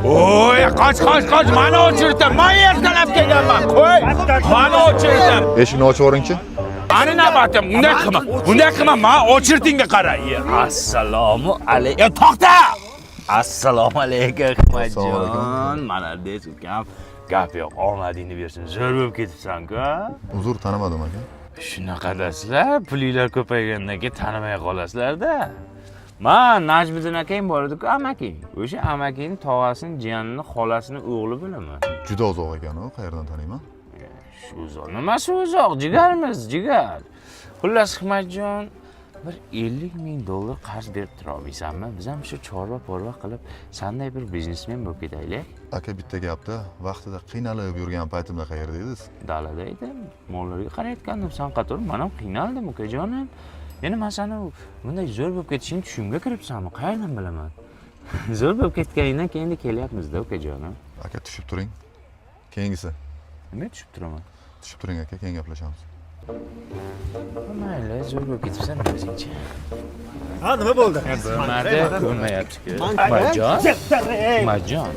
Oy, qoch, qoch, qoch, mani o'chirdim. Men ertalab kelganman. Qo'y. Mani o'chirdim. Eshikni ochib yuboringchi. Mani navbatim. Unday qilma. Unday qilma. Men o'chirtingga qara. Assalomu alaykum. E, to'xta. Assalomu alaykum Assalomu Hikmatjon. alaykum. Молодец ukam. Gap yo'q, omadingni bersin. Zo'r bo'lib ketibsan-ku. Uzr, tanimadim aka. Shunaqadasizlar, pulinglar ko'paygandan keyin tanimay qolasizlar-da. Man Najmiddin akang bor edi-ku, amaking. O'sha amakingni tog'asini, jiyanini, xolasini o'g'li bo'laman. Juda uzoq ekan u, qayerdan taniyman? Shu uzoq. Nimasi uzoq? Jigarmiz, jigar. Xullas, Hikmatjon, bir 50 ming dollar qarz berib tura olmaysanmi? Biz ham shu chorva porva qilib, sanday bir biznesmen bo'lib ketaylik. Aka, bitta gapda, vaqtida qiynalib yurgan paytimda qayerda edingiz? Dalada edim, mollarga qarayotgandim. San qator man ham qiynaldim, ukajonim. Endi man sani bunday zo'r bo'lib ketishingni tushimga kiribsanmi? Qayerdan bilaman? Zo'r bo'lib ketganingdan keyin endi kelyapmiz-da, ukajonim. Aka, tushib turing. Keyingisi. Nima tushib turaman? Tushib turing aka, keyin gaplashamiz. Mayli, zo'r bo'lib ketibsan o'zingcha. Ha, nima bo'ldi? Bo'lmadi, bo'lmayapti-ku. Hikmatjon, Hikmatjon.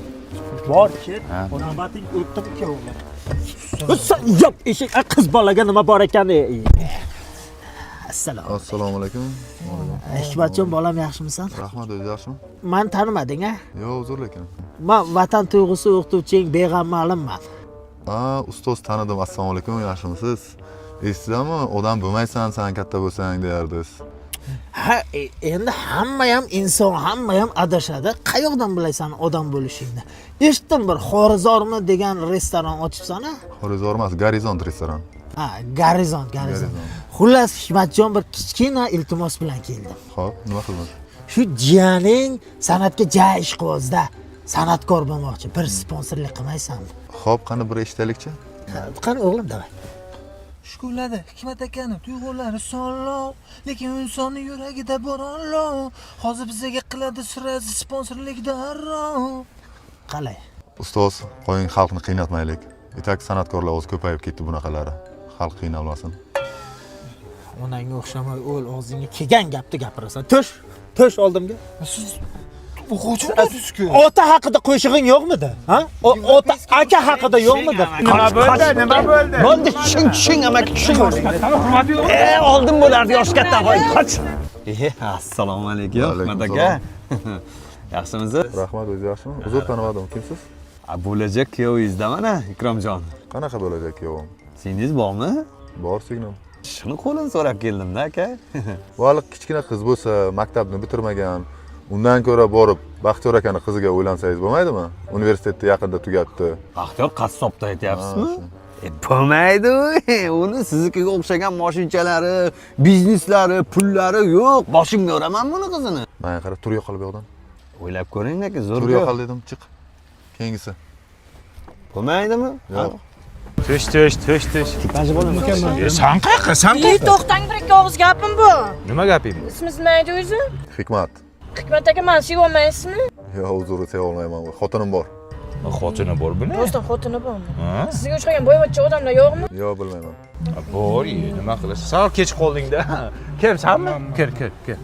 Bor, ket. Ha. Navbating o'tdi ikkovinglar. Sen yop eshik, qiz bolaga nima bor ekan? Ey. Assalom. Assalomu alaykum. Hikmatjon bolam, yaxshimisan? Rahmat, o'zi yaxshimi? Mani tanimading a? Yo'q, uzr lekin. Man vatan tuyg'usi o'qituvching Beg'am ma'limman. A, ustoz, tanidim. Assalomu alaykum, yaxshimisiz? Eshitdingmi? Odam bo'lmaysan, san katta bo'lsang deyardingiz. Ha, endi hamma ham inson, hamma ham adashadi. Qayoqdan bilasan odam bo'lishingni? Eshitdim, bir Xorizormi degan restoran ochibsan a? Xorizor emas, Gorizont restoran. Ha, Gorizont, Gorizont. Gorizont. Xullas, Hikmatjon, bir kichkina iltimos bilan keldim. Xo'p, nima xizmat? Shu jiyaning san'atga ja ishqibozda, san'atkor bo'lmoqchi. Bir sponsorlik qilmaysanmi? Xo'p, qani bir eshitaylikchi? Ha, qani o'g'lim, давай. Shukurladi Hikmat akani tuyg'ulari sonlov, lekin insonni yuragida bor olov. Hozir bizaga qiladi сразу sponsorlik darrov. Qalay? Ustoz, qo'ying, xalqni qiynatmaylik. И так san'atkorlar o'zi ko'payib ketdi bunaqalari. Xalq qiynalmasin. Onangga o'xshamay o'l, og'zingga kelgan gapni gapirasan. Tush, tush oldimga. Siz o'quvchi bo'lasiz-ku. Ota haqida qo'shig'ing yo'qmidi? Ha? Ota aka haqida yo'qmidi? Nima bo'ldi? Nima bo'ldi? Bo'ldi, tushing, tushing, amaki, tushing. E, oldim bo'lardi, yoshi katta qo'y, qoch. E, assalomu alaykum, Alaykum Hikmat aka. Yaxshimisiz? Rahmat, o'zi yaxshimi? Uzr, tanimadim. Kimsiz? A, bo'lajak kuyovingizda mana, Ikromjon. Qanaqa bo'lajak kuyovim? Singlingiz bormi? Bor, singlim. Shuni qo'lini so'rab keldim-da, aka. Bu hali kichkina qiz bo'lsa, maktabni bitirmagan. Undan ko'ra borib Baxtiyor akani qiziga uylansangiz bo'lmaydimi? Universitetni yaqinda tugatdi. Baxtiyor qassobda aytyapsizmi? Ha, shu. E, bo'lmaydi. Uni siznikiga o'xshagan moshinchalari, bizneslari, pullari yo'q. Boshimga uraman buni qizini. Menga qara, tur yo'qol bu yoqdan. O'ylab ko'ring, aka, zo'r. Tur yo'qol dedim, chiq. Keyingisi. Bo'lmaydimi? Yo'q. Tush, tush, tush, tush. Tipaji bo'laman. E, san qayoqqa? San Ey, qayoqqa? to'xtang, bir ikki og'iz gapim bor. Nima gaping bu? Ismingiz nima edi o'zi? Hikmat. Hikmat aka, mani sevolmaysizmi? Yo'q, uzr, seva olmayman. Xotinim bor. Xotini bor buni? Rostdan xotini bormi? Ha? Sizga o'xshagan boyvachcha odamlar yo'qmi? Yo'q, bilmayman. Bor, e, nima qilasan? Sal kech qolding-da. Kim, sanmi? Kir, kir, kir.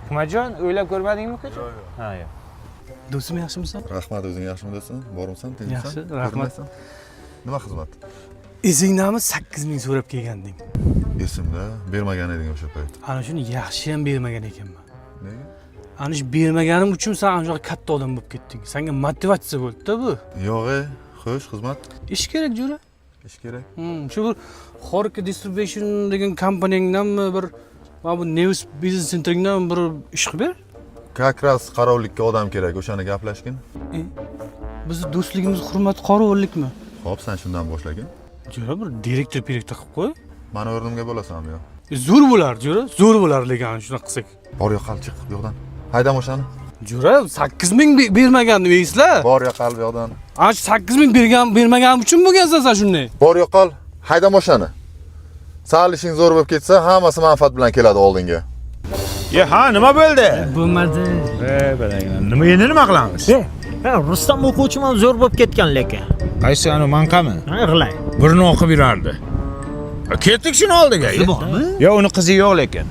Hikmatjon, o'ylab ko'rmadingmi, ukajon? Yo'q. Ha, yo'q. Do'stim, yaxshimisan? Rahmat, o'zing yaxshimi do'stim? Bormisan, tinchmisan? Yaxshi, rahmat. Ko'rinmaysan. Nima xizmat? Esingdami, 8000 so'rab kelganding? Esimda, bermagan eding o'sha payt. Ana shuni yaxshi ham bermagan ekanman. Nega? Ana shu bermaganim uchun sen ana shunaqa katta odam bo'lib ketding. Senga motivatsiya bo'ldi-da bu. Yo'q, e, xo'sh, xizmat? Ish kerak, jo'ra. Ish kerak. Shu bir Horka Distribution degan kompaniyangdanmi, bir mana bu News Business Centeringdan bir ish qilib ber. Как раз qarovlikka odam kerak, o'shani gaplashgin. E, bizni do'stligimiz hurmat qorovullikmi? Xo'p, sen shundan boshlagin. Jo'ra, bir direktor direktor qilib qo'y. Mani o'rnimga bo'lasanmi yo? E, zo'r bo'lar, jo'ra, zo'r bo'lar lekin ana shunaqa qilsak. Bor yo'qol, chiq bu yoqdan. Hayda o'shani. Jo'ra, 8000 bermagandim, esla. Bor yo'qol bu yoqdan. Ana shu 8000 bergan bermaganim uchun bo'lgansan sen shunday. Bor yo'qol, hayda o'shani. Sal ishing zo'r bo'lib ketsa, hammasi manfaat bilan keladi oldinga. E, ha, nima bo'ldi? Bo'lmadi. E, balanglar. Nima endi, nima qilamiz? Ha, Rustam o'quvchim ham zo'r bo'lib ketgan lekin. Qaysi, anu manqami? Ha, g'ilay. Burni oqib yurardi. Ketdik shuni oldiga. Qizi bormi? Yo'q, uni qizi yo'q lekin.